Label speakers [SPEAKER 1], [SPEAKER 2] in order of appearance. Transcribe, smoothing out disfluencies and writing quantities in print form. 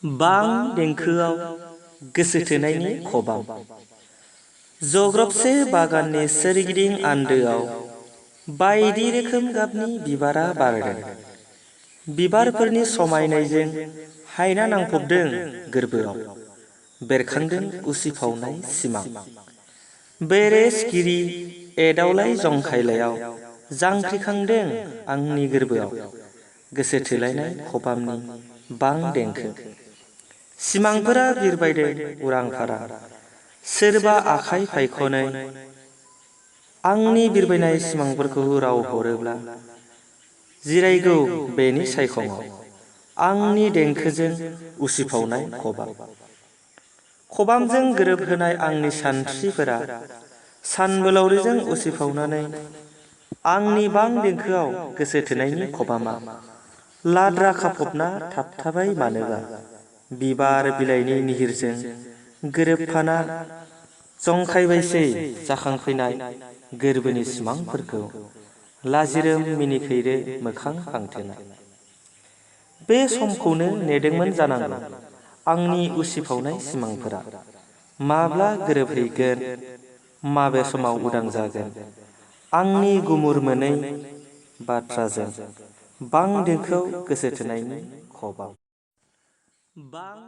[SPEAKER 1] बां देंखोआव गोसो थोनायनि खबाम। जग्रबसे बागाननि सोरगिदिं आन्दोआव बायदि रोखोम गाबनि बिबारा बारदों। बिबारफोरनि समायनायजों हायना नांफबदों गोरबोआव, बेरखांदों उसिफावनाय सिमां। बेरे सिखिरि एदावलाय जंखायलायाव जांख्रिखांदों आंनि गोरबोआव, गोसो थोलायनाय खबामनि बां देंखो। सिमांफोरा बिरबायदों उरां फारां, सोरबा आखाइ फायखनै आंनि बिरबायनाय सिमांफोरखौ राव हरोब्ला जिरायगौ बेनि सायखङाव आंनि देंखोजों उसिफावनाय खबाम। खबामजों गोरोबहोनाय आंनि सानस्रिफोरा सानबोलावरिजों उसिफावनानै आंनि बां देंखोआव गोसो थोनायनि खबामा लाद्रा खाफबना थाबथाबाय मानोबा। बिबार बिलाइनि निहिरजों गोरोबफाना जंखायबायसै जाखांफैनाय गोरबोनि सिमांफोरखौ लाजिरोम मिनिखैरो मोखां फांथेना। बे समखौनो नेदोंमोन जानांगौ आंनि उसिफावनाय सिमांफोरा। माब्ला गोरोबहैगोन, माबे समाव उदां जागोन आंनि गुमुर मोनै बाथ्राजों बां देंखोआव गोसो थोनायनि खबाम। बां